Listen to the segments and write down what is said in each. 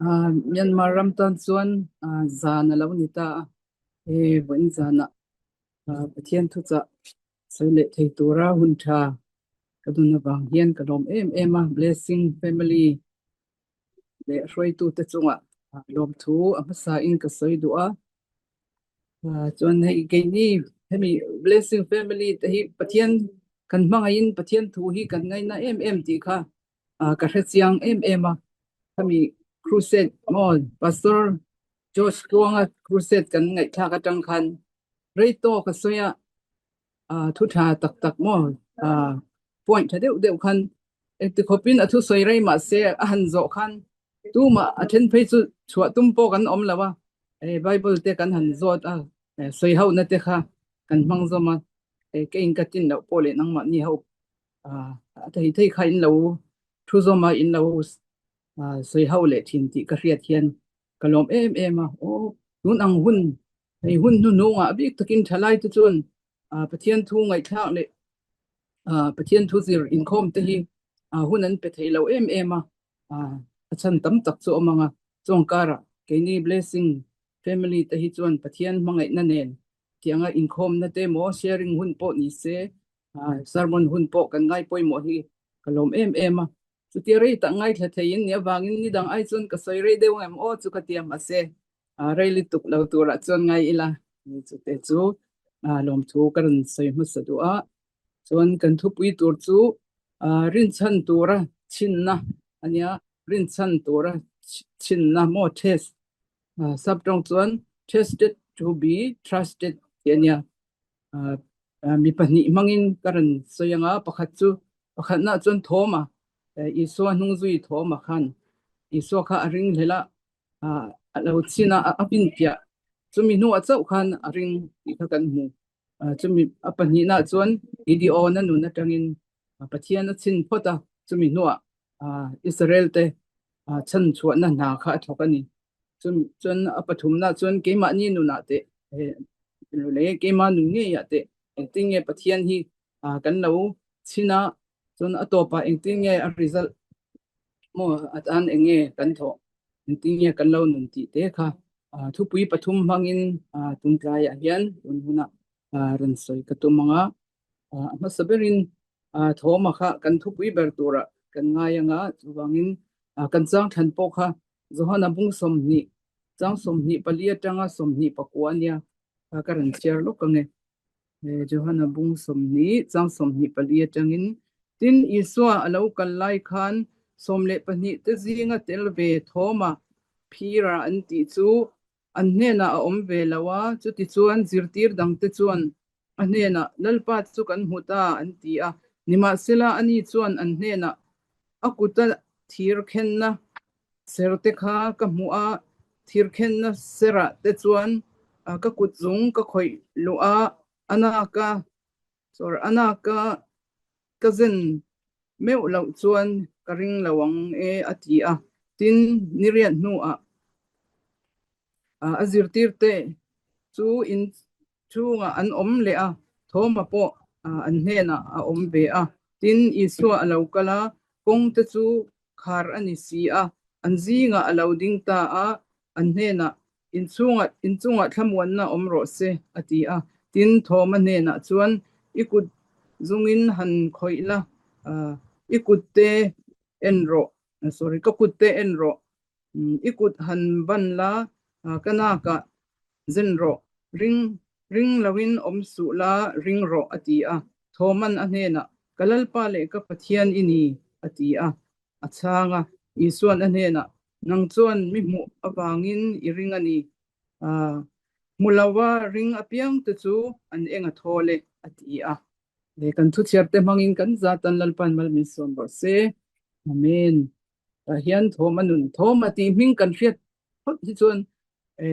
Myanmar ram tan chuan zan a lo ni ta a, hei vawiin zanah Pathian thuchah sawi leh thei tura hun tha ka dun avang hian ka lawm em em a, Blessing Family leh hruaitute chungah lawmthu a hmasain ka sawi duh a. Chuan hei keini hemi Blessing Family te hi Pathian kan hmangaihin Pathian thu hi kan ngaina em em tih kha ka hre chiang em em a. Hemi Crusade maw Pastor George Tluanga Crusade kan ngaihthlak atang khan rei tawk a sawi a, thu tha tak tak maw point tha deuh deuh khan engti khawpin a thusawi rei mahse a han zawh khan tumah a then phei chu chhuah tum pawh kan awm lo a, Bible te kan han zawt a, sawi hauhna te kha kan hmang zawm a, keiin ka tin loh pawh leh nangmahni ho a thei thei kha in lo thu zawm a, in lo sawi hauh leh thin tih ka hriat hian ka lawm em em a, aw tun ang hun hei hun hnuhnungah bik takin thalai te chuan Pathian thu ngaihthlak leh Pathian thu zir inkhawm te hi hun an pe thei lo em em a, a chhan tam tak chu awm ang a, chuang karah keini Blessing Family te hi chuan Pathian hmangaihna nen tianga inkhawmna te maw sharing hun pawh ni se sermon hun pawh kan ngai pawimawh hi ka lawm em em a, chutia rei tak ngaithla theiin nih avangin ni dang ai chuan ka sawi rei deuh em aw chu ka ti a mahse rei lutuk lo turah chuan ngai ila chute chu lawmthu ka rawn sawi hmasa duh a, chuan kan thupui tur chu rinchhan tura chhinna a nia, rinchhan tura chhinna maw test saptawng chuan tested to be trusted tih a nia. Mi pahnih hmangin ka rawn sawi ang a, pakhat chu pakhatna chuan Thawma, Isua hnungzui Thawma khan Isua kha a ring hlel a, a lo chhin a, a finfiah. Chumi hnuah chauh khan a ring tih kha kan hmu. Chumi a pahnihna chuan Gideon-a nun atangin Pathian a chhin phawt a, chumi hnuah Israel te chhan chhuahna hna kha a thawk a ni. Chuan a pathumna chuan keimahni nunah teh leh keimah nun ngeiah teh engtin nge Pathian hi kan lo chhin a, chuan a tawpah engtin nge a result maw atan eng nge kan thawh, engtin nge kan lo nun tih te kha thupui pathum hmangin tun tlaiah hian tun hunah rawn sawi ka tum ang a. A hmasa berin Thawma kha kan thupui ber turah kan ngai ang a, chuvangin kan chang thlan pawh kha Johana bung 20, chang 24 atanga 29 a nia, ka rawn chhiar lawk ang e. Johana bung 20, chang 24 atangin, Tin, Isua a lo kal lai khan 12 te zinga tel ve Thawma phira an tih chu an hnenah a awm ve lo a, chutichuan zirtir dangte chuan a hnenah, Lalpa chu kan hmu ta, an ti a. Nimahsela, ani chuan an hnenah, A kuta thir khenna ser te kha ka hmuh a, thir khenna serah te chuan ka kut zung ka khawih luh a, a naka, sorry, a naka ka zen meuh loh chuan ka ring lo ang e, a ti a. Tin, niriat hnuah a zirtirte chu in chhungah an awm leh a, Thawma pawh an hnenah a awm ve a. Tin, Isua a lo kal a, kawngte chu khar a ni si a, an zingah a lo ding ta a, an hnenah, Inchhungah, inchungah thlamuanna awm rawh se, a ti a. Tin, Thawma hnenah chuan, I kut zungin han khawih la, i kutte en rawh, sorry, ka kutte en rawh, I kut han ban la, ka nakah zen rawh, ring ring loin awm suh la, ring rawh, a ti a. Thawman a hnenah, Ka Lalpa leh ka Pathian i ni, a ti a. A chhang a, Isuan a hnenah, Nang chuan mi hmuh avangin i ring a ni. Hmu lova ring apiang te chu an eng a thawl e, a ti a. Kan thuchhiar te hmangin kan zatan Lalpa'n mal min sawm rawh se. Amen. Tah hian thawm a nun thawm a tih hming kan hriat phawt hi chuan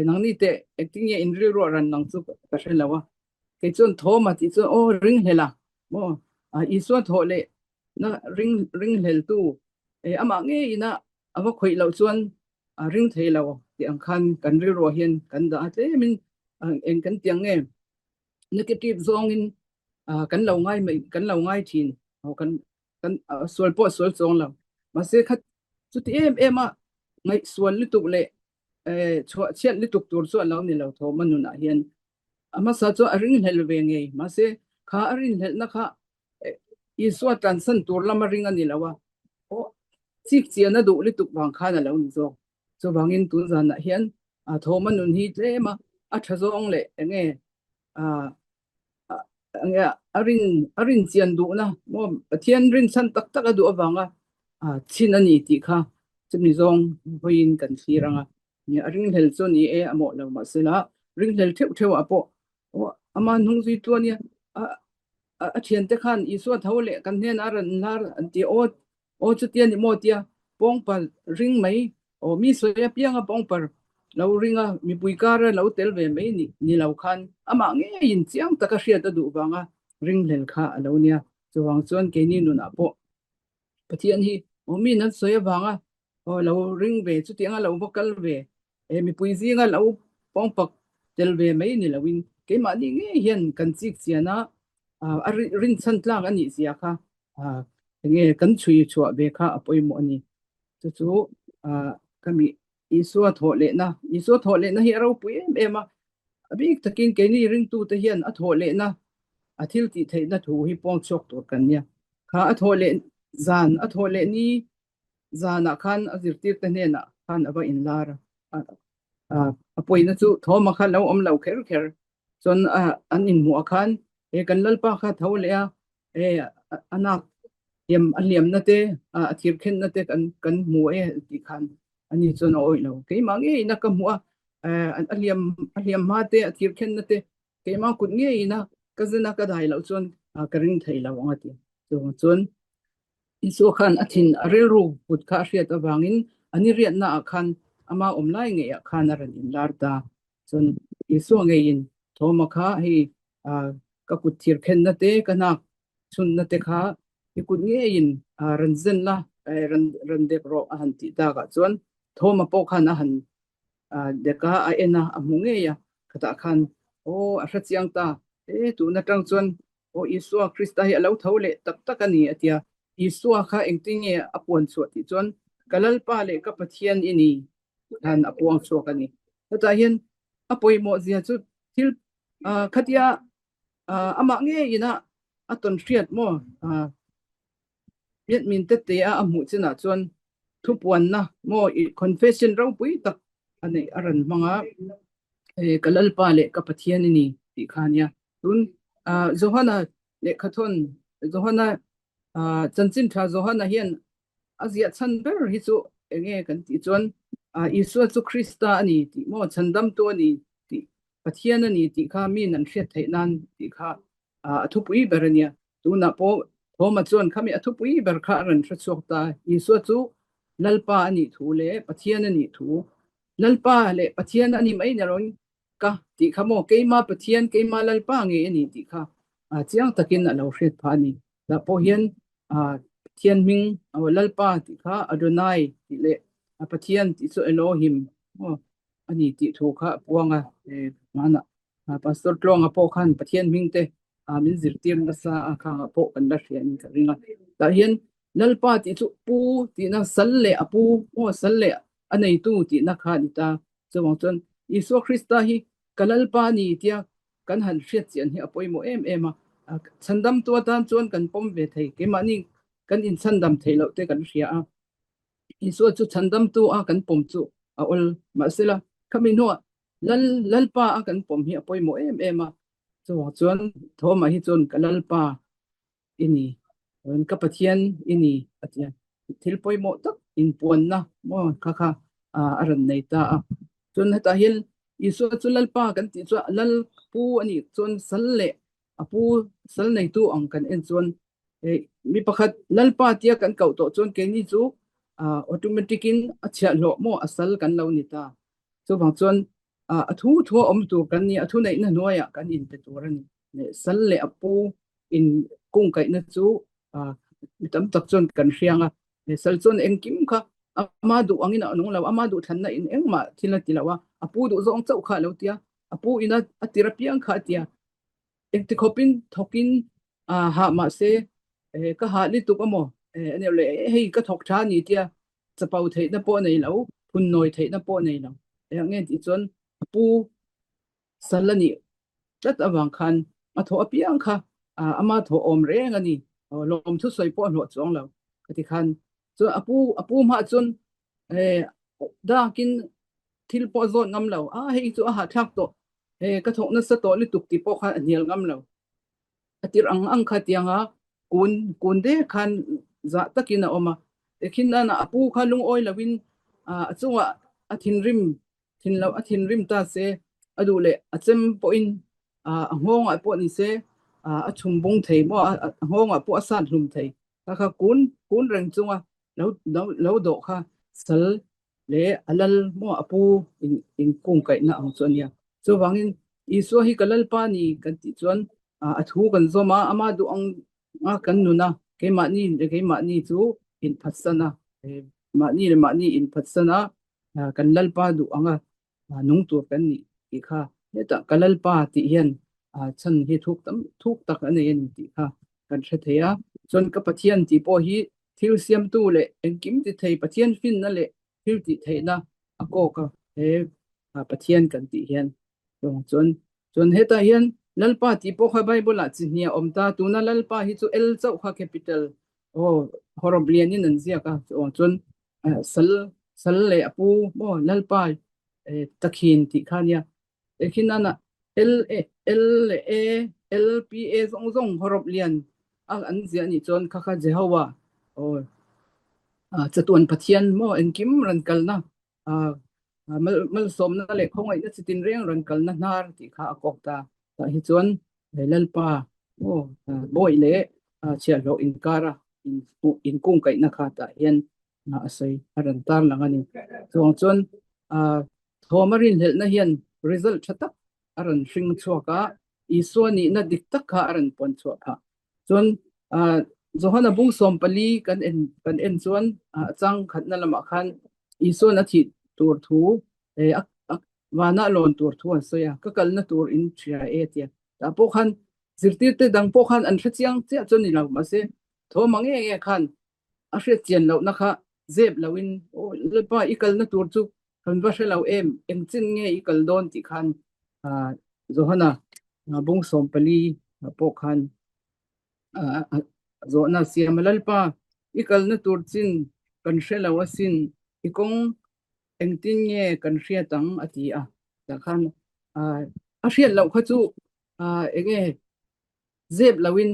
nangni teh engtin nge in rilruah ran nang chu ka hre lo a. Kei chuan thawm a tih chuan aw ringhlel a maw Isua thawh leh na ring ringhlel tu amah ngei ina a va khawih loh chuan a ring thei lo tih ang khan kan rilruah hian kan dah a tlemin eng kan tiang nge negative zawngin kan lo ngai mai kan lo ngai thin kan kan sual pawh sual chuang lo mahse kha chuti em em a. Ngaihsual lutuk leh chhuah chhiat lutuk tur chu a lo ni lo thawm a nunah hian. A hmasa chu a ringhlel ve ngei, mahse kha a rinhlelhna kha Isua tlansan tur lama ring a ni lo a, aw chik chian a duh lutuk vang khan a lo ni zawk. Chuvangin tun zanah hian thawm a nun hi tlem a, a tha zawng leh enge enge a rin a rin chian duhna maw Pathian rinchhan tak tak a duh avanga chhin a ni tih kha chumi zawng vawiin kan thlir ang a. A ringhlel chu ni e a mawh lo mahsela ringhlel theuh theuh ah pawh ama hnung zui tu ania a thiante khan Isua tho leh kan hnenah a rawn lar an ti aw Aw chutia ni maw tia pawngpar ring mai aw mi sawi apianga pawngpar lo ring a mipui kara lo tel ve mai ni ni lo khan amah ngeiin chiang taka hriat a duh vanga ringhlel kha a lo nia. Chuvang chuan keini nunah pawh Pathian hi aw mi nan sawi avanga aw lo ring ve chutianga lo va kal ve e mipui zinga lo pawngpak tel ve mai ni loin keimahni ngei hian kan chik chian a a rinchhan tlak a nih zia kha enge kan chhui chhuah ve kha a pawimawh a ni. Chu chu ka mi Isua thawh lehna, Isua thawh lehna hi a ropui em em a, a bik takin keini ringtute hian a thawh lehna, a thil tih theihna thu hi pawng chhuak tur kan nia. Kha a thawh leh zan, a thawh leh ni zanah khan a zirtirte hnenah khan a va inlar a, a pawina chu thawma kha lo awm lo kher kher chuan an inhmuh ah khan he kan Lalpa kha tho leh a, e a nak hliam a hliamna te a thir khenna te kan kan hmu e tih khan ani chuan a awih lo. Keimah ngeiin a ka hmuh a, a hliam a hliam hma te a thir khenna te keimah kut ngeiin a ka zen a ka dai loh chuan ka ring thei lo ang a ti. Chuvang chuan Isua khan a thin a rilru kut kha a hriat avangin a ni riatna ah khan ama awm lai ngeiah khan a rawn inlar ta. Chuan Isua ngeiin Thoma kha hei ka kut thir khenna te ka hnak chhunna te kha i kut ngeiin rawn zen la, rawn rawn dek rawh a han tih takah chuan Thoma pawh khan a han dek a, a en a, a hmu ngei a. Khatah khan aw a hrechiang ta, e tun atang chuan Aw Isua Krista hi a lo tho leh tak tak a ni a tia. Isua kha engtin nge a puan chhuah tih chuan ka Lalpa leh ka Pathian i ni khan a puang chhuak a ni. Hetah hian a pawimawh zia chu thil khatia amah ngeiin a a tawn hriat maw Miatmin tete a a hmuh chinah chuan thupuanna maw i confession ropui tak a neih a rawn hmang a, ka Lalpa leh ka Pathian i ni tih kha a nia. Tun Johana lehkhathawn Johana chanchin tha Johana hian a ziah chhan ber hi chu enge kan tih chuan Isua chu Krista a ni tih maw chhandamtu a ni tih Pathian a ni tih kha min an hriat theih nan tih kha a thupui ber a nia. Tunah pawh Thoma chuan khami a thupui ber kha a rawn hre chhuak ta. Isua chu Lalpa a nih thu leh Pathian a nih thu, Lalpa leh Pathian a ni mai ni loin ka tih kha maw, keima Pathian, keima Lalpa nge a ni tih kha chiang takin a lo hriat phah a ni. Tah pawh hian Pathian hming Lalpa tih kha Adonai tih leh Pathian tih chu Elohim maw a ni tih thu kha a puang a, hmanah Pastor Tluanga pawh khan Pathian hming te min zirtir nasa a khangah pawh kan la hria in ka ring a. Tah hian Lalpa tih chu pu tihna sal leh a pu maw sal leh a neitu tihna kha a ni ta. Chuvang chuan Isua Krista hi ka Lalpa a ni tia kan han hriat chian hi a pawimawh em em a. Chhandamtu atan chuan kan pawm ve thei keimahni kan inchhandam theih loh te kan hria a. Isua chu chhandamtu a kan pawm chu a awl mahsela khami hnuah Lal Lalpa a kan pawm hi a pawimawh em em a, chuvang chuan Thoma hi chuan ka Lalpa i ni, ka Pathian i ni a ti a, thil pawimawh tak inpuanna maw kha kha a rawn nei ta a. Chuan hetah hian Isua chu Lalpa kan tih chuan Lal pu a nih chuan sal leh a pu sal neitu ang kan en chuan mi pakhat Lalpa tia kan koh tawh chuan keini chu automatic in a chhiahhlawh maw a sal kan lo ni ta. Chuvang chuan a thu thu a awm tur kan ni, a thu neihna hnuaiah kan inpe tur a ni. Sal leh a pu in kungkaihna chu mi tam tak chuan kan hriang a. Sal chuan engkim kha ama duh angin a nung lo, ama duh thlanna in engmah thil a ti lo a, a pu duh zawng chauh kha a lo ti a, a pu ina a tir apiang kha a ti a. Engti khawpin thawkin hah mahse ka hah lutuk amaw aniah leh hei ka thawk tha a ni tia chapo theihna pawh a nei lo. phun nawi theihna pawh nei lo. Eng nge tih chuan a pu sal a nih tlat avang khan a thawh apiang kha ama thawh awm reng a ni. Lawm thusawi pawh a hlawh chuang lo. Khati khan chuan a pu a pu hmah chuan dakin thil pawh a zawt ngam lo. A hei chu a hahthlak tawh, ka thawk nasa tawh lutuk tih pawh khan a hnial ngam lo. A tirh ang ang kha tianga kun kun dek khan zah takin a awm a. Tikhin nana a pu kha lungawi loin a chungah a thinrim thin lo a thinrim ta se a duh leh a chem pawhin a nghawngah pawh ni se a chhum bung thei maw a nghawngah pawh a sat hlum thei. Kha kha kun kun reng chunga lo lo lo dawh kha sal leh a lal maw a pu in inkungkaihna ang chu a nia. Chuvangin Isua hi ka Lalpa ni kan tih chuan a thu kan zawm a, ama duh ang a kan nun a, keimahni leh keimahni chu inphatsan a, mahni leh mahni inphatsan a, kan Lalpa duh anga nung tur kan nih tih kha hetah ka Lalpa tih hian chhan hi thuk tam thuk tak a nei a ni tih kha kan hre thei a. Chuan ka Pathian tih pawh hi thil siamtu leh engkim ti thei Pathian finna leh thil tih theihna a kawk a he Pathian kan tih hian chuan chuan hetah hian Lalpa tih pawh kha Bible ah chi hnih a awm ta tuna Lalpa hi chu L chauh kha capital aw hawrawp lianin an ziak a chuan sal sal leh a pu maw Lalpa takhin tih kha nia Ekhin nana L L leh A L P A zawng zawng hawrawp lian a an ziah nih chuan kha kha Jehovah aw chatuan Pathian maw engkim rawn kalna mal malsawmna leh khawngaihna chitin reng rawn kalna hnar tih kha a kawk ta. Tah hi chuan Lalpa maw bawi leh chhiahhlawh inkara inkungkaihna kha tah hian a sawi a rawn tarlang a ni. Chuvang chuan thawm a rinhlelhna hian result tha tak a rawn hring chhuak a, Isua nihna dik tak kha a rawn puan chhuah phah. Chuan Johana bung 14 kan en kan en chuan a chang khatna lamah khan Isuan a thih tur thu vana lawn tur thu an sawi a, ka kalna tur in hria e tia. Tah pawh khan zirtirte dang pawh khan an hre chiang chiah chu a ni lo, mahse thawm ang nge nge khan a hriat chian lohna kha zep loin aw Lalpa i kalna tur chu kan va hre lo em, engchin nge i kal dawn tih khan Johana bung 14 pawh khan zawhna a siam a, Lalpa i kalna tur chin kan hre lo asin, i kawng engtin nge kan hriat ang a ti a, tah khan a hriat loh kha chu enge zep loin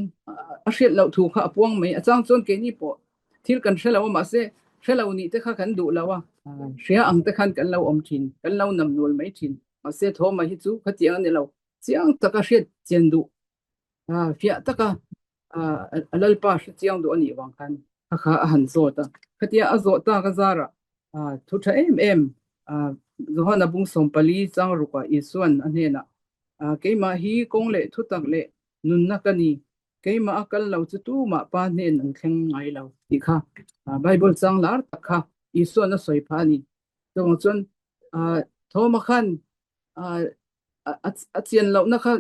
a hriat loh thu kha a puang mai. A chang chuan keini pawh thil kan hre lo a, mahse hre lo nih te kha kan duh lo a, hria ang te khan kan lo awm thin, kan lo nam nual mai thin. Mahse Thawma hi chu khatiang a ni lo, chiang taka hriat chian duh, fiah taka a Lalpa hre chiang duh a nih vang khan kha kha a han zawt a. Khatia a zawh tak a zarah thu tha em em Johana bung 14 chang rukah Isuan a hnenah Keimah hi kawng leh thutak leh nunna ka ni, keimah a kal lo chu tumah Pa hnen an thleng ngai lo tih kha Bible chang lar tak kha Isuan a sawi phah a ni. Chuvang chuan Thoma khan a chian lohna kha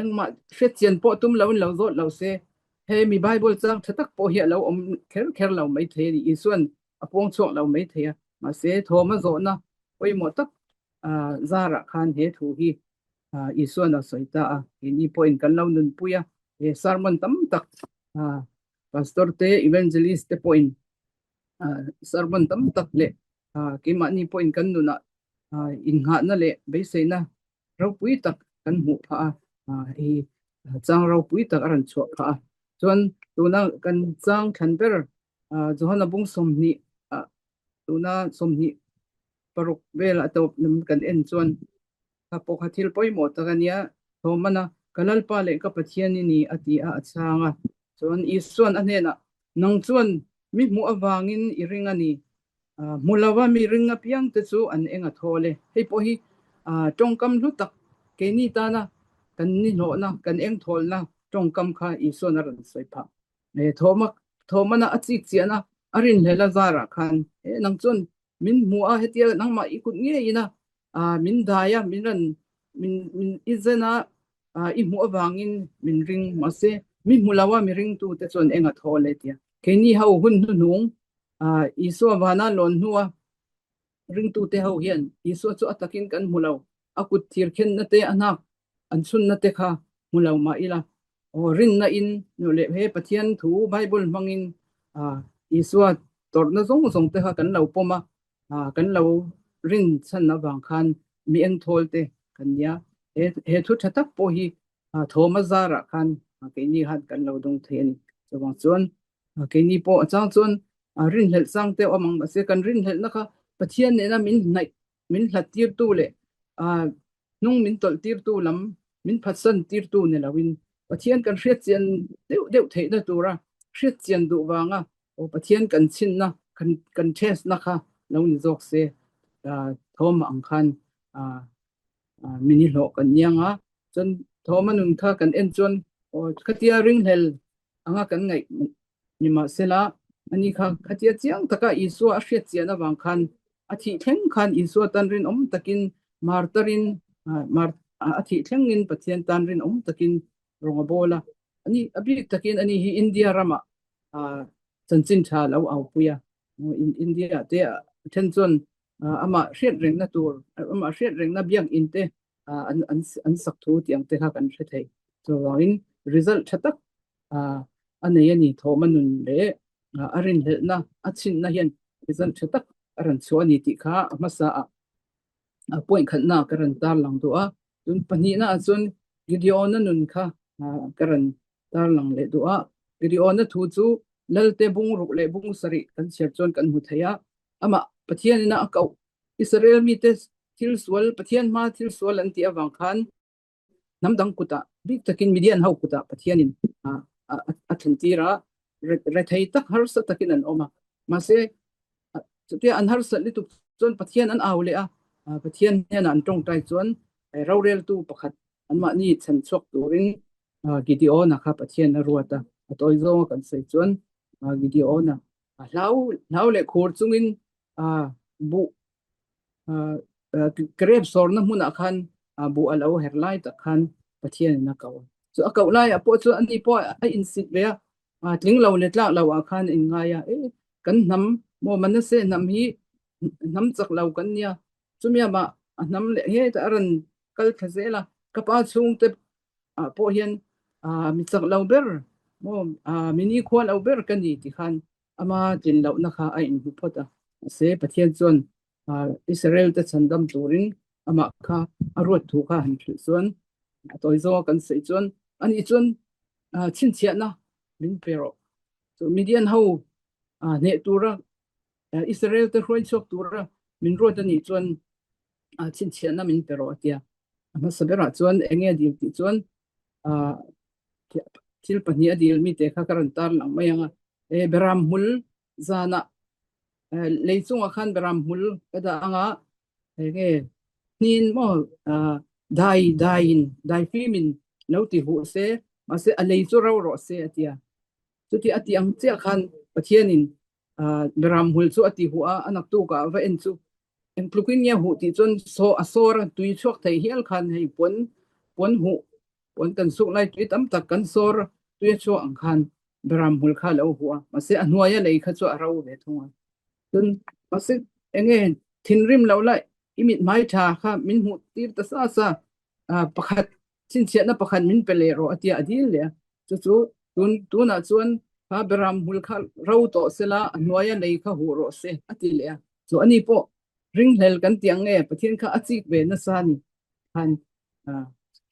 engmah hriat chian pawh tum loin lo zawt lo se, he mi Bible chang tha tak pawh hi a lo awm kher kher lo maithei a ni. Isuan a puang chhuak lo maithei a, mahse Thoma zawhna pawimawh tak zarah khan he thu hi Isuan a sawi ta a, keini pawhin kan lo nunpui a, he sermon tam tak pastor te, evangelist te pawhin sermon tam tak leh keimahni pawhin kan nunah innghahna leh beiseina ropui tak kan hmuh phah a, hei chang ropui tak a rawn chhuah phah a. Chuan tuna kan chang thlan ber Johana bung 20 tuna 26 vel a tawp lam kan en chuan kha pawh kha thil pawimawh tak a nia, Thawmana ka Lalpa leh ka Pathian i ni a ti a, a chhang a. Chuan Isuan a hnenah, Nang chuan mi hmuh avangin i ring a ni, hmu lova mi ring apiang te chu an eng a thawl e. Hei pawh hi tawngkam hlu tak keini tana kan nihlawhna, kan eng thawlna tawngkam kha Isuan a rawn sawi phah. Thawma Thawmana a chik chiahna a rinhlelh a zarah khan nang chuan min hmu a, hetia nangmah i kut ngeiin a min dai a, min rawn min min i zen a, i hmuh avangin min ring mahse mi hmu lo a mi ringtute chuan eng a thawl e tia. Keini ho hun hnuhnung Isua vana lawn hnua. Ringtute ho hian Isua chu a takin kan hmu lo, a kut thir khenna te, a hnak an chhunna te kha hmu lo mah ila, aw rinna in nu leh he Pathian thu Bible hmangin Isua tawrhna zawng zawng te kha kan lo pawm a, kan lo rin chhan avang khan mi engthawl te kan nia. He he thu tha tak pawh hi thawm a zarah khan keini khan kan lo dawng thei a ni. Chuvang chuan keini pawh a chang chuan rinhlelh chang te awm ang mahse kan rinhlelhna kha Pathian nena min hnaih min hlat tirtu leh hnung min tawlh tirtu lam min phatsan tirtu ni loin Pathian kan hriat chian deuh deuh theihna tura hriat chian duh vanga aw Pathian kan chhinna kan kan test na kha lo ni zawk se thawm ang khan min hi hlawh kan niang a chuan thawm a nun kha kan en chuan aw khatia ringhlel anga kan ngaih Nimahsela, ani kha khatia chiang taka Isua a hriat chian avang khan a thih thleng khan Isua tan rinawm takin martarin a thih thlengin Pathian tan rinawm takin rawng a bawl a. Ani a bik takin ani hi India ramah chanchin tha lo aupui a. India te a then chuan amah hriat rengna tur amah hriat rengna biakinn te an an an sak thu tih ang te kha kan hre thei. Chuvangin result tha tak a nei a ni. Thawm a nun leh a rinhlelhna a chhinna hian result tha tak a rawn chhuah a ni tih kha a hmasa ah a point khatna ka rawn tarlang duh a. Tun pahnihna ah chuan Gideon-a nun kha ka rawn tarlang leh duh a. Gideon-a thu chu Lalte bungruk leh bung sarih kan chhiar chuan kan hmu thei a. Amah Pathianin a koh Israel mite thil sual Pathian hma thil sual an tih avang khan hnam dang kutah bik takin Midian ho kutah Pathianin a thlen tir a, rethei tak harsa takin an awm a. Mahse chutia an harsat lutuk chuan Pathian an au leh a, Pathian hnenah an tawngtai chuan roreltu pakhat anmahni chhan chhuak turin Gideon-a kha Pathian a ruat a, a tawi zawnga kan sawi chuan Gideon-a hlau hlau leh khur chungin buh grep sawrna hmunah khan buh a lo her lai tak khan Pathianin a ko a. Chu a koh laiah pawh chuan ani pawh a insit ve a, tling lo leh tlak lo ah khan a inngai a, e kan hnam maw Manasseh hnam hi hnam chak lo kan nia, chumi amah a hnam leh hetah a rawn kal thla zel a, ka pa chhungte ah pawh hian mi chak lo ber maw mi nikhua lo ber ka ni ti khan ama tlin lohna kha a inhmu phawt a. Mahse, Pathian chuan Israel te chhandam turin amah kha a ruat thu kha han hrilh chuan a tawi zawnga kan sawi chuan ani chuan chhinchhiahna min pe rawh. Chu Midian ho hneh tura Israel te hruai chhuak tura min ruat anih chuan chhinchhiahna min pe rawh a tia. A hmasa berah chuan enge a dil tih chuan thil pahnih a dil mite kha ka rawn tar lang mai ang a. E beram hmul zanah lei chungah khan beram hmul ka dah ang a, enge hnin maw dai daiin dai fimin lo ti huh se, mahse a lei chu ro rawh se a tia. Chuti a tih ang chiah khan Pathianin beram hmul chu a ti huh a, a naktukah a va en chu eng tlukin nge huh tih chuan saw a sawr a, tui chhuak thei hial khan hei puan puan huh puan kan suk lai tui tam tak kan sawr tui a chhuak ang khan beram hmul kha a lo huh a, mahse a hnuaia lei kha chu a ro ve thung a. Cun mahse enge thinrim lo la i mithmai tha kha min hmuh tir ta sa sa pakhat chhinchhiahna pakhat min pe leh rawh a tia a dil leh a. Chu chu tun tunah chuan kha beram hmul kha ro tawh sela a hnuaia lei kha huh rawh se a ti leh a. Chu ani pawh ringhlel kan ti ang nge Pathian kha a chik ve nasa a ni khan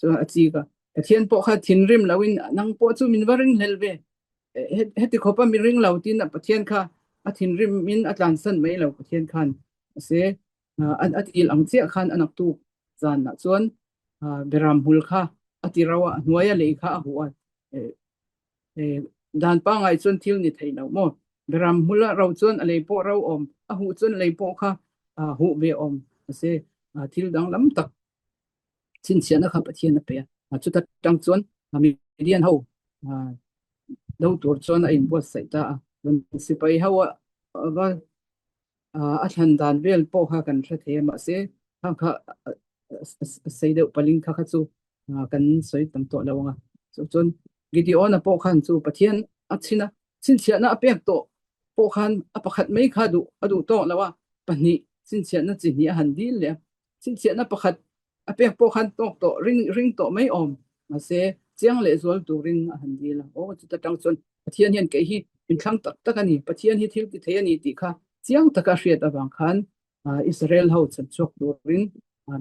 chuan a chik a. Pathian pawh kha thinrim loin nang pawh chu min va ringhlel ve heti khawpa mi ring lo tin Pathian kha a thinrim in a tlansan mai lo Pathian khan mahse a til ang chiah khan a naktuk zanah chuan beram hmul kha a ti ro a, a hnuaia lei kha a huh a, dan pangngai chuan thil ni thei lo maw? Beram hmul a ro chuan a lei pawh ro awm, a huh chuan lei pawh kha huh ve awm mahse thil danglam tak chhinchhiahna kha Pathian a pe a, chuta tang chuan Midian ho do tur chuan a inbuatsaih ta a, sipai ho a va a thlan dan vel pawh kha kan hre thei a mahse khang kha a sei deuh paling kha kha chu kan sawi tam tawh lo ang a chu chuan Gideon-a pawh khan chu Pathian a chhin a chhinchhiahna a pek tawh pawh khan a pakhat mai kha duh a duh tawk lo a pahnih Chhinchhiahna chi hnih a han dil leh a. Chhinchhiahna pakhat a pek pawh khan tawk tawh ring ring tawh mai awm. Mahse, chiang leh zual turin a han dil a. Aw, chuta tang chuan Pathian hian kei hi min thlang tak tak a ni, Pathian hi thil ti thei a ni tih kha chiang taka hriat avang khan Israel ho chhanchhuak turin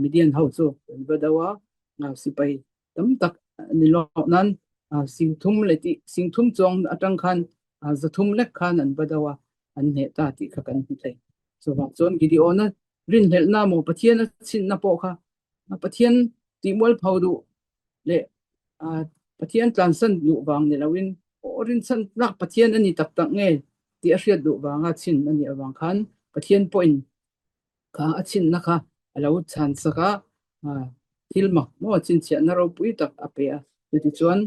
Midian ho chu an va do a, sipai tam tak ni lawk nan singthum leh tih singthum chuang atang khan zathum lek khan an va do a, an hneh ta tih kha kan hmu thei. Chuvang chuan Gideona rinhlelhna maw Pathian a chhinna pawh kha Pathian tih mualpho duh leh Pathian tlansan duh vang ni loin aw rinchhan tlak Pathian a ni tak tak nge tih a hriat duh vanga chhin a nih avang khan Pathian pawhin kha a chhinna kha a lo chhan sak a, thil mak maw chhinchhiahna ropui tak a pe a. Chutichuan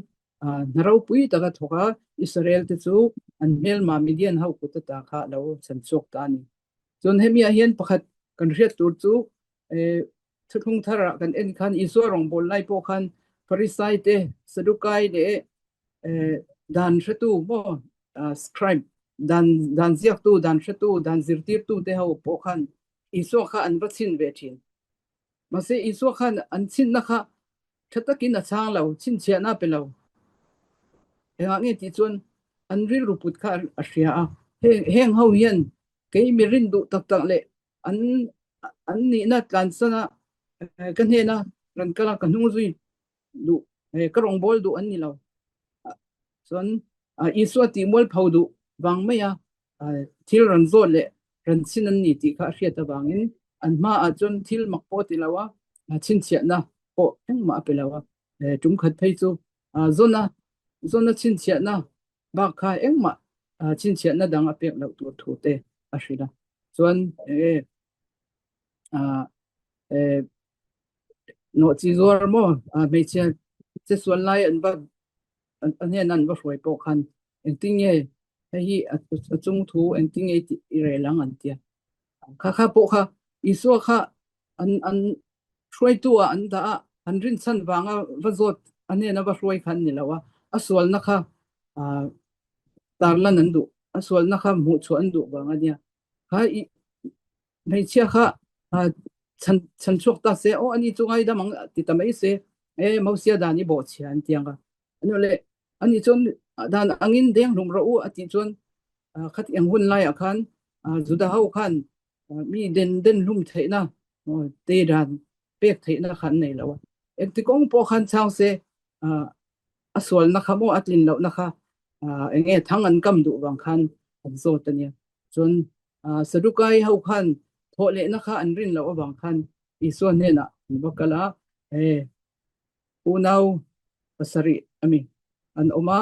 hna ropui tak a thawk a, Israel te chu an hmelma Midian ho kut ata kha a lo chhan chhuak ta a ni. Chuan hemi ah hian pakhat kan hriat tur chu thuthlung tharah kan en khan Isua rawngbâwl lai pawh khan Pharisai te, Sadukai leh dan hretu maw scribe dan dan ziaktu, dan hretu, dan zirtirtu te ho pawh khan Isua kha an va chhin ve thin. Mahse Isua khan an chhinna kha tha takin a chhang lo, chhinchhiahna a pe lo. Engah nge tih chuan an rilru put kha a hria a, heng heng ho hian kei mi rin duh tak tak leh an an nihna tlansana ka hnena rawn kal a, ka hnung zui duh ka rawngbâwl duh an ni lo. Chuan Isua tih mualpho duh vang mai a thil rawn zawt leh rawn chhin an ni tih kha a hriat avangin an hmaah chuan thil mak pawh a ti lo a, chhinchhiahna pawh engmah a pe lo a. Tum khat phei chu zawna zawna chhinchhiahna bak kha engmah chhinchhiahna dang a pek loh tur thu te a hrilh a. Chuan nawhchi zuar maw hmeichhia che sual lai an va a hnena an va hruai pawh khan engtin nge hei hi a chung thu engtin nge i rel ang an tia. Kha kha pawh kha Isua kha an an hruaitu ah an dah a, an rinchhan vanga va zawt a hnena va hruai kha an ni lo a, a sualna kha tarlan an duh, a sualna kha hmuhchhuah an duh vang a nia. Kha i Hmeichhia kha chhan chhan chhuak ta se aw ani chu ngaidam ang ti ta mai se e Mosia dan i bawhchhia an ti ang a. Anu le ani chuan dan angin deng hlum rawh u a tih chuan khat eng hun laiah khan Juda ho khan mi den den hlum theihna te dan pek theihna kha an nei lo a. Engti kawng pawh khan chhang se a sualna kha maw a tlin lohna kha eng nge thang an kam duh vang khan an zawt a nia. Chuan Sadukai ho khan thawh lehna kha an rin loh avang khan Isua hnenah an va kal a, he unau pasarih a mi an awm a,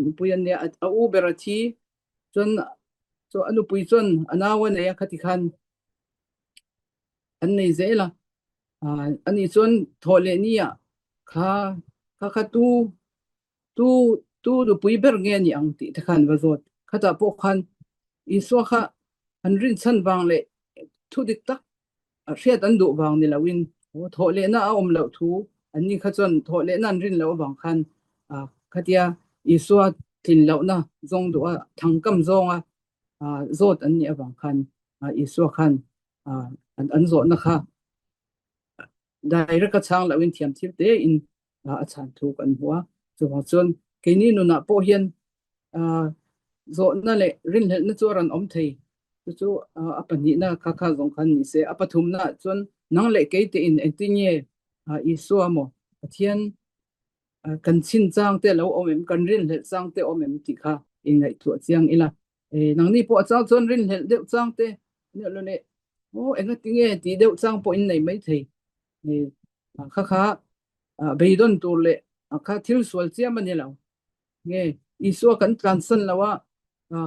nupui an nia, a u ber a thi, chuan chu a nupui chuan a nau a nei a, khati khan an nei zel a. Ani chuan thawh leh nia kha kha kha tu Tu tu nupui ber nge ni ang tih te khan va zawt. Khatah pawh khan Isua kha an rinchhan vang leh thu dik tak hriat an duh vang ni loin thawh lehna a awm loh thu anni kha chuan thawh lehna an rin loh avang khan khatia Isua tlin lohna zawng duh a thangkam zawnga zawt an nih avang khan Isua khan an zawhna kha direct a chhang loin thiam thil tein a chhan thu kan hmu a. Chuvang chuan keini nunah pawh hian zawhna leh rinhlelhna chu a rawn awm thei. Chu chu a pahnihna kha kha zawng khan ni se. A pathumna chuan nang leh kei tein engtin nge Isua maw Pathian kan chhin chang te lo awm em, kan rinhlelh chang te awm em tih kha inngaihtuah chiang ila. Nangni pawh a chang chuan rinhlelh deuh chang te aw engatinge tih deuh chang pawh in nei mai thei. Kha kha beidawn tur leh kha thil sual chiam a ni lo. Nge Isua kan tlansan lo a,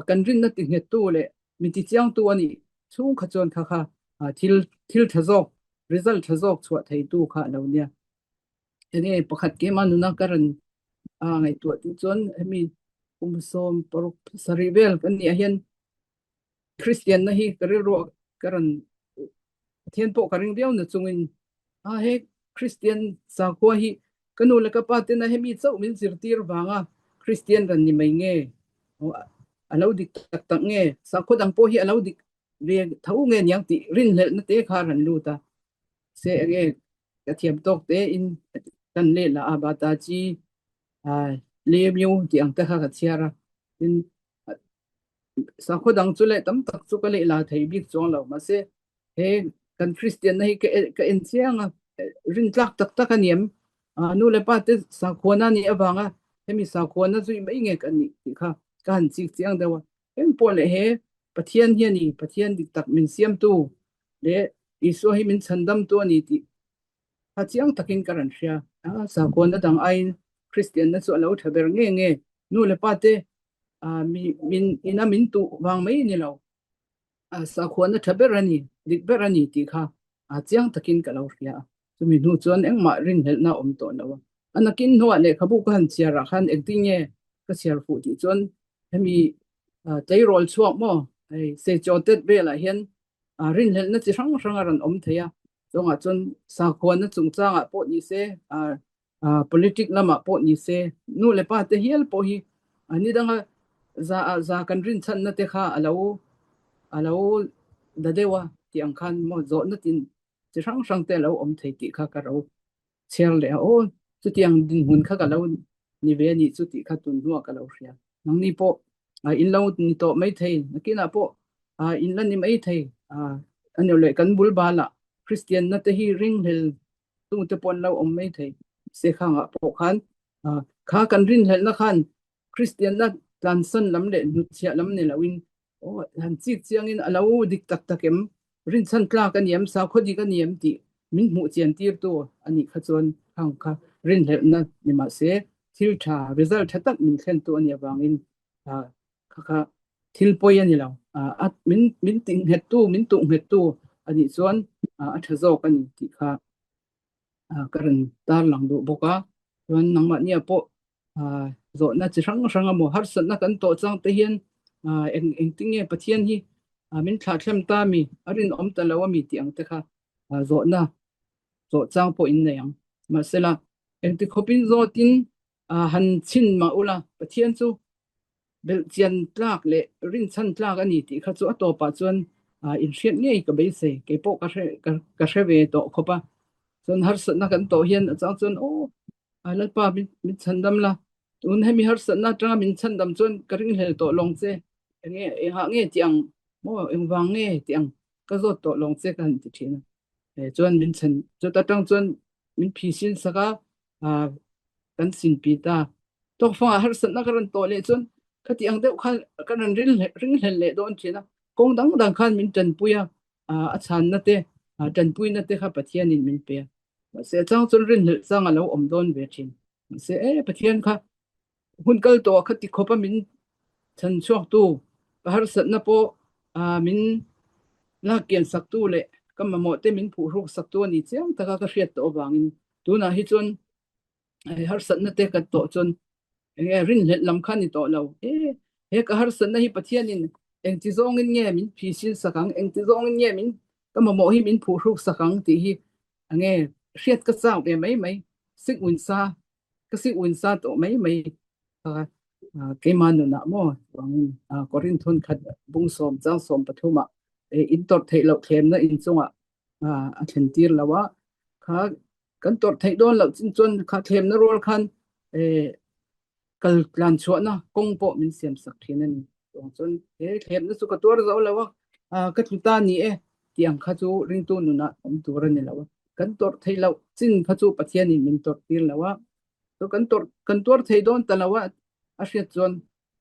kan rinna ti nghettu leh min ti chiangtu a nih chhung kha chuan kha kha thil thil tha zawk, result tha zawk chhuah theitu kha a lo nia. Enge pakhat keimah nuna ka rawn ngaihtuah tih chuan hemi kum 16 sarih vel kan nih ah hian Kristianna hi ka rilru ka rawn Pathian pawh ka ring viau na chungin a he Kristian sakhua hi ka nu leh ka pa tena hemi chauh min zirtir vanga Kristian ran ni mai nge a lo dik tak tak nge sakhua dang pawh hi a lo dik. Ve tho nge niang tih rinhlelhna te kha a rawn lut a, se enge ka thiam tawk te in kan leh lah a bata chi le miu tih ang te kha ka chhiar a, tin sakhaw dang chu leh tam tak chu ka leh la thei bik chuang lo mahse he kan Kristian na hi ka ka en chiang a rintlak tak tak a ni em nu leh pa te sakhuana a nih avanga hemi sakhuana zui mai nge ka nih tih kha ka han chik chiang deuh a. Eng pawh leh he Pathian hi a ni, Pathian dik tak min siamtu leh Isua hi min chhandamtu a ni tih kha chiang takin ka rawn hria. Sakhuana dang aiin Kristianna chu a lo tha ber nge nge. Nu leh pa te min ina min tuh vang mai ni lo. Sakhuana tha ber a ni, dik ber a ni tih kha chiang takin ka lo hria a. Chumi hnu chuan engmah rinhlelhna a awm tawh lo a. A nakin hnuah lehkhabu ka han chhiar ah khan engtin nge ka chhiar fuh tih chuan hemi tleirawl chhuak maw hei seichaw tet velah hian rinhlelhna chi hrang hrang a rawn awm thei a. Chungah chuan sakhuana chungchangah pawh ni se politic lamah pawh ni se nu leh pa te hial pawh hi ni danga za ah za kan rinchhanna te kha a lo a lo da deuh a tih ang khan maw zawhna tin chi hrang hrang te a lo awm thei tih kha ka ro chhiar leh a aw chutiang dinhmun kha ka lo ni ve a nih chu tih kha tun hnuah ka lo hria. Nangni pawh in lo ni tawh mai thei, nakinah pawh in la ni mai thei. A ni leh kan bul balah Kristianna te hi ringhlel tute pawh an lo awm mai thei. Sekhangah pawh khan kha kan rinhlelhna khan Kristianna tlansan lam leh hnutchhiah lam ni loin Aw, han chik chiangin a lo dik tak tak em? Rinchhan tlak a ni em? Sakhaw dik a ni em? tih min hmuh chian tirtu a nih kha chuan khang kha rinhlelhna ni mah se thil tha, result tha tak min thlentu a nih avangin kha kha thil pawi a ni lo. A min min tinghettu, min tuhnghettu a nih chuan a tha zawk a ni tih kha ka rawn tarlang duh bawk a. Chuan nangmahnia pawh zawhna chi hrang hrang emaw harsatna kan tawh chang te hian eng engtin nge Pathian hi min thlahthlem ta mi a rinawm ta lo ami tih ang te kha zawhna zawh chang pawh in nei ang. Mahsela engti khawpin zawtin han chhin mah ula Pathian chu belhchian tlak leh rinchhan tlak a ni tih kha chu a tawpah chuan inhriat ngei ka beisei. Kei pawh ka hre ka hre ve tawh khawp a. Chuan harsatna kan tawh hian a chang chuan aw Lalpa min min chhandam la, tun hemi harsatna atanga min chhandam chuan ka ringhlel tawh lawng che. Enge engah nge tih ang maw engvang nge tih ang ka zawt tawh lawng che ka han ti thin a. Chuan min chhan chuta tang chuan min phisin sak a kan sinpi ta. Tawkfangah harsatna ka rawn tawh leh chuan khati ang deuh khan ka rawn ringhlel leh dawn thin a. Kawng dang dang khan min tanpui a, a chhanna te, tanpuina te kha Pathianin min pe a. Mahse a chang chuan rinhlelh chang a lo awm dawn ve thin. Mahse e Pathian kha hun kal tawh kha ti khawpa min chhan chhuaktu, ka harsatna pawh min lak kian saktu leh ka mamawh te min phuhruk saktu a ni chiang taka ka hriat tawh avangin tunah hi chuan harsatna te ka tawh chuan enge rinhlelh lam kha ni tawh lo. E he ka harsatna hi Pathianin engti zawngin nge min phisin sak ang, engti zawngin nge min ka mamawh hi min phuhruk sak ang tih hi enge hriat ka chak ve mai mai. Sik un sa ka sik un sa tawh mai mai kha keimah nunah maw chuangin Korinth hun khat bung sawm chang sawm pathumah in tawrh theih loh thlemna inchungah a thlen tir lo a kha kan tawrh theih dawn loh chin chuan kha thlemna rual khan kal tlan chhuahna kawng pawh min siam sak thin a ni. Chuang chuan he thlemna chu ka tuar zo lo a, ka tlu ta ni e tih ang kha chu ringtu nunah awm tur a ni lo a. Kan tawrh theih loh chin kha chu Pathianin min tawrh tir lo a, chu kan tawrh kan tuar thei dawn ta lo a, a hriat chuan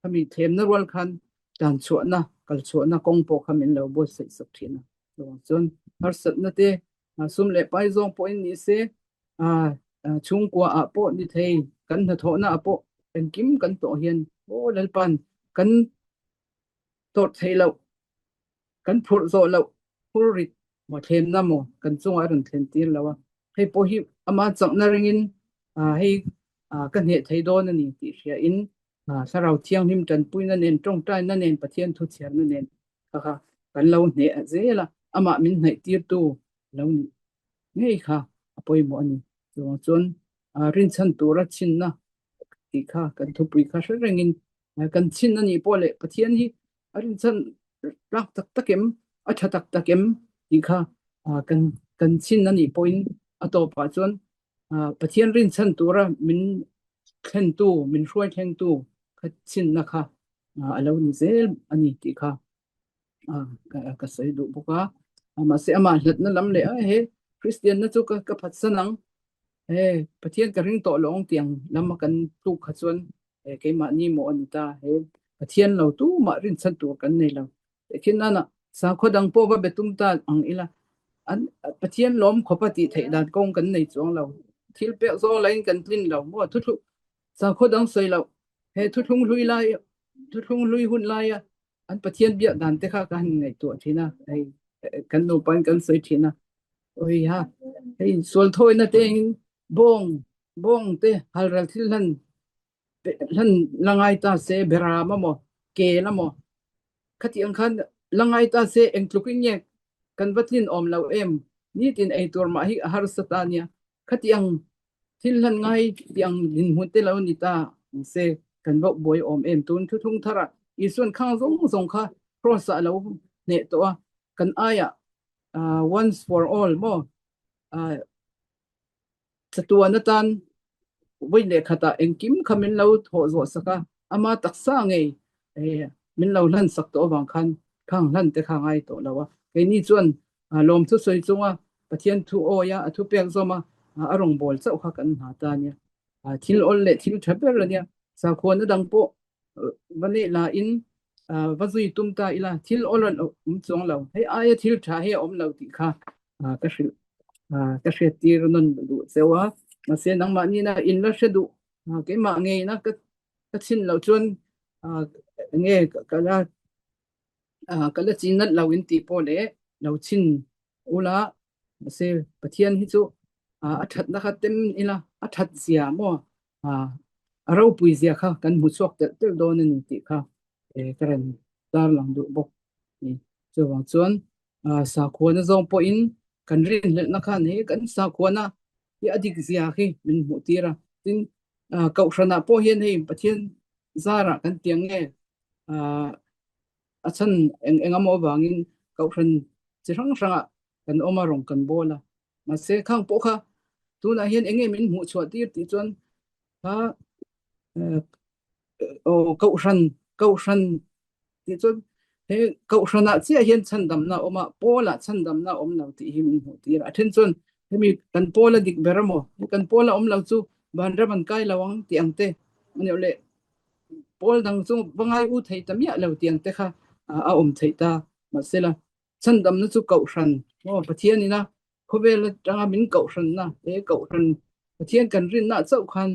khami thlemna rual khan tlan chhuahna kal chhuahna kawng pawh kha min lo buatsaih sak thin a. Chuang chuan harsatna te sum leh pai zawng pawhin ni se, chhungkua ah pawh ni thei, kan hnathawhna ah pawh engkim kan tawh hian aw Lalpa'n kan tawrh theih loh, kan phurh zawh loh phur rit maw thlemna maw kan chungah a rawn thlen tir lo a. Hei pawh hi ama chakna ringin hei ka hneh thei dawn a ni tih hriain Thlarau Thianghlim tanpuina nen, tawngtaina nen, Pathian thuchhiarna nen kha kha kan lo hneh zel a, amah min hnaih tirtu lo nih ngei kha a pawimawh a ni. Chuvang chuan rinchhan tura chhinna tih kha kan thupui kha hre rengin kan chhin a nih pawh leh Pathian hi a rinchhan tlak tak tak em? a tha tak tak em tih kha kan kan chhin a nih pawhin a tawpah chuan Pathian rinchhan tura min thlentu, min hruai thlengtu kha chhinna kha a lo ni zel a ni tih kha ka sawi duh bawk a. Mahse amah hlatna lam leh a he Kristianna chu ka ka phatsan ang, he Pathian ka ring tawh lo ang tih ang lama kan tluk kha chuan keimahni maw a ni ta, he Pathian lo tumah rinchhan tur kan nei lo. Tehkhin nana sakhaw dang pawh va be tum ta ang ila, an Pathian lawm khawp a tih theih dan kawng kan nei chuang lo. Thil pek zawng lahin kan tlin lo maw? Thuthlung sakhaw dang sawi loh he thuthlung hlui lai thuthlung hlui hun laia an Pathian biak dan te kha ka han ngaihtuah thin a, hei kan nupain kan sawi thin a. Oi ha, hei sual thawina te engin bawng bawng te halral thil hlan hlan la ngai ta se beram amaw kel amaw khati ang khan la ngai ta se eng tlukin nge kan va tlin awm lo em nitin ei tur mah hi a harsa ta nia khati ang thil hlan ngai ti ang dinhmun te lo ni ta ang se kan va buai awm em tun thuthlung tharah Isuan khang zawng zawng kha cross ah a lo hneh tawh a kan aiah once for all maw Chatuan atan vawi leh khatah engkim kha min lo thawh zawh sak a, ama taksa ngei min lo hlan sak tawh avang khan khang hlan te kha a ngai tawh lo a. Keini chuan lawmthu sawi chunga Pathian thu awi a, a thu pek zawm a, a rawngbâwl chauh kha kan hna ta a nia. Thil awl leh thil ṭha ber a nia. Sakhuana dang pawh va neih lain va zui tum ta ila thil awl an awm chuang lo. Hei aia thil ṭha hi a awm lo tih kha ka hrilh ka hriat tir nawn duh cheu a. Mahse nangmah nina in la hre duh keimah ngeina ka ka chhin loh chuan enge ka la ka la chin nat lo in tih pawh leh lo chhin ula mahse Pathian hi chu a thatna kha tem ila a that zia maw a ropui zia kha kan hmu chhuak telh telh dawn a ni tih kha ka rawn tarlang duh bawk a ni. Chuvang chuan sakhuana zawng pawhin kan rinhlelhna khan he kan sakhuana hi a dik zia khi min hmuh tir a. Tin, kohhranah pawh hian hei Pathian zarah kan tiang nge a chhan eng eng emaw avangin kohhran chi hrang hrangah kan awm a, rawng kan bawl a. Mahse khang pawh kha tunah hian eng nge min hmuh chhuah tir tih chuan kha aw kohhran kohhran tih chuan he kohhranah chiah hian chhandamna a awm a, Paula chhandamna a awm lo tih hi min hmuh tir a. A then chuan hemi kan Paula dik ber emaw kan Paula awm lo chu vanram an kai lo ang tih ang te a nih leh Paul dang chu va ngai u thei ta miah lo tih ang te kha a awm theih ta. Mahsela Chhandamna chu kohhran maw Pathian ina khawvel atanga min kohhranna he kohhran Pathian kan rinna chauh khan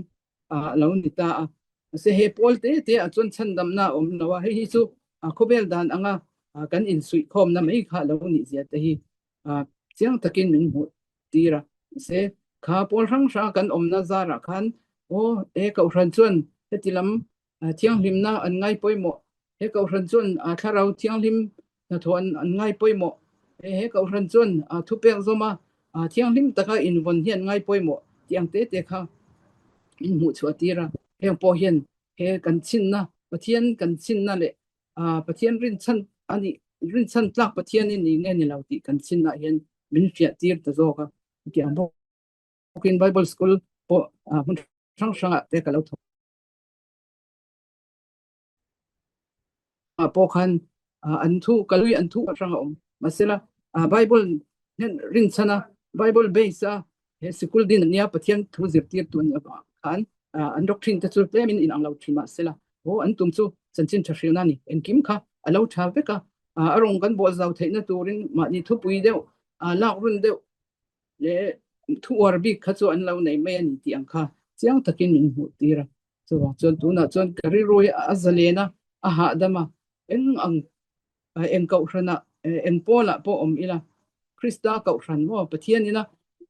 a lo ni ta a. Mahse he pawl te te ah chuan chhandamna a awm lo a, hei hi chu khawvel dan anga kan insuihkhawmna mai kha a lo nih zia te hi chiang takin min hmuh tir a. Mahse kha pawl hrang hranga kan awmna zarah khan aw he kohhran chuan heti lam Thianghlimna an ngai pawimawh. He kohhran chuan thlarau thianghlim hnathawh an ngai pawimawh. He kohhran chuan thupek zawma thianghlim taka invawn hi an ngai pawimawh tih ang te te kha min hmuh chhuah tir a. Heng pawh hian he kan chhinna, Pathian kan chhinna leh Pathian rinchhan a nih, rinchhan tlak Pathian i ni nge ni lo tih kan chhinnaah hian min hriah tir ta zawk a. Chutiang bawkin Bible School pawh hmun hrang hrangah te ka lo thawk. Pawh khan an thu kalui an thu hrang a awm mahsela Bible hian rinchhan a Bible base a he sikul din ania Pathian thu zirtir tu ani avang khan an doctrine te chu tlemin in ang lo thin mahsela aw an tum chu chanchin tha hrilna ani engkim kha a lo tha vek a a rawng kan bawl zau theihna turin mahni thupui deuh lak run deuh leh thu uar bik kha chu an lo nei mai a ni tih ang kha chiang takin min hmuh tir a. Chuvang chuan tunah chuan ka rilru hi a zalen a, a hahdam a, eng ang eng kohhranah eng pawlah pawh awm ila Krista kohhran maw Pathian ina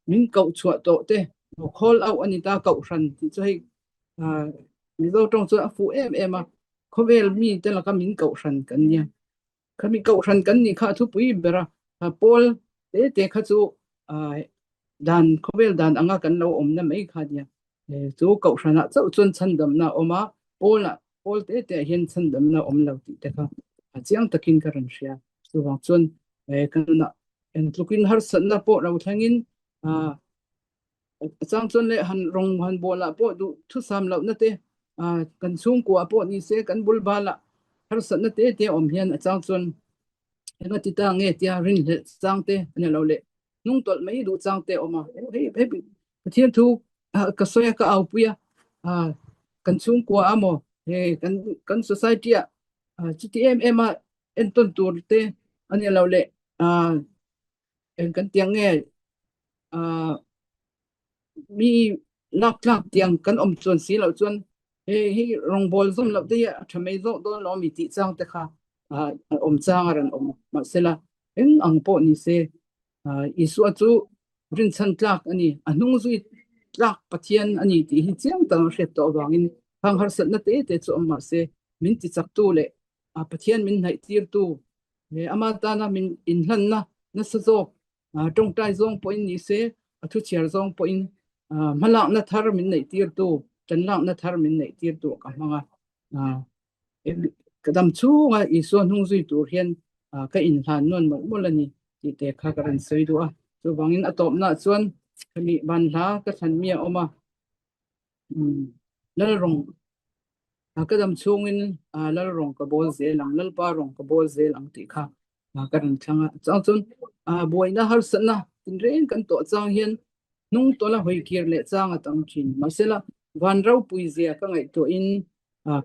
min koh chhuah tawh te call out a ni ta kohhran tih chu hei Mizo tawng chuan a fuh em em a, khawvel mite laka min kohhran kan nia. Khami kohhran kan nih kha a thupui ber a, Paul te te kha chu dan khawvel dan anga kan lo awmna mai kha nia. Chu kohhranah chauh chuan chhandamna a awm a, Paul-ah Paul te te ah hian chhandamna a awm lo tih te kha chiang takin ka rawn hria. Chuvang chuan Kan nunah eng tlukin harsatna pawh lo thlengin a chang chuan leh han rawng han bualah pawh duh thusam lohna te kan chhungkua pawh ni se kan bul balah harsatna te te awm hian a chang chuan enga ti ta nge tia rinhlelh chang te a ni lo leh hnung tawlh mai duh chang te a awm a. Hei hei Pathian thu ka sawi a ka aupui a kan chhungkua a maw he kan kan society ah chuti em em a entawn tur te a ni lo leh eng kan tiang nge mi lak tlak tiang kan awm chuan si loh chuan hei hi rawngbawl zawm loh te hi a tha mai zawk dawn lo a mi tih chang te kha a awm chang a rawn awm mahsela eng ang pawh ni se Isua chu rinchhan tlak a ni a hnung zui tlak Pathian a ni tih hi chiang tak a hriat tawh avangin khang harsatna te te chu awm mahse min tichaktu leh Pathian min hnaih tirtu ama tana min inhlanna nasa zawk tawngtai zawng pawhin ni se, a thu chhiar zawng pawhin hmalakna thar min neih tirtu, tanlakna thar min neih tirtu ka hmang a. Ka dam chhunga Isua hnung zui tur hian ka inhlan nawn mawlh mawlh a ni tih te kha ka rawn sawi duh a. Chuvangin a tawpnaah chuan khami banhla ka thlan mi a awm a. Lalrawng ka dam chhungin Lalrawng ka bawl zel ang, Lalpa rawng ka bawl zel ang tih kha ka rawn thlang a. Chang chuan buaina harsatna tinreng kan tawh chang hian hnung tawla hawi kir leh chang a tam thin. Mahsela van ropui zia ka ngaihtuahin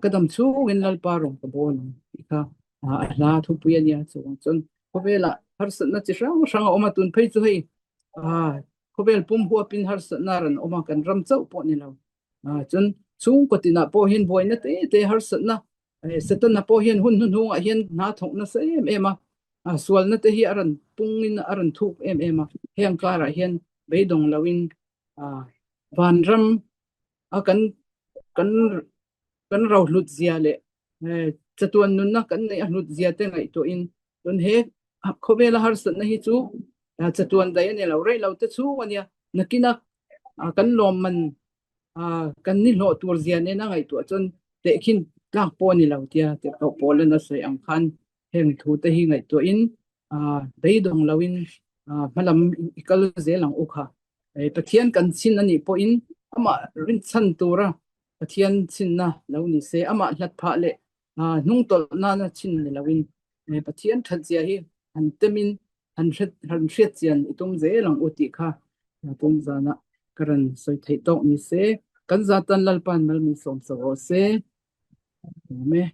ka dam chhungin Lalpa rawng ka bawl ang tih kha a hla thupui a nia. Chuvang chuan khawvelah harsatna chi hrang hrang a awm a, tun phei chu hei Khawvel pum huapin harsatna ran awm a, kan ram chauh pawh ni lo. Chuan chhungkaw tinah pawh hian buaina te te harsatna, Setana pawh hian hun hnuhnungah hian hna thawk nasa em em a, sualna te hi a rawn pungin a rawn thuk em em a. Heng karah hian beidawng loin vanram a kan kan kan ro hlut zia leh chatuan nunna kan neih a hlut zia te ngaihtuahin tun he khawvela harsatna hi chu chatuan daih a ni lo rei lo te chhung a nia nakina kan lawmman kan ni hlawh tur zia nena ngaihtuah chuan tehkhin tlak pawh a ni lo tia tirhkoh Paulan a sawi ang khan heng thu te hi ngaihtuahin beidawng loin hmalam i kal zel ang u kha. Pathian kan chhin a nih pawhin amah rinchhan tura Pathian chinna lo ni se, amah hlat phah leh hnungtawlh nana chin ni loin Pathian thatzia hi han temin han hriat chian i tum zel ang u tih kha tum zanah ka rawn sawi theih tawk ni se. Kan zatan Lalpa'n mal min sawm chho rawh se. Amen.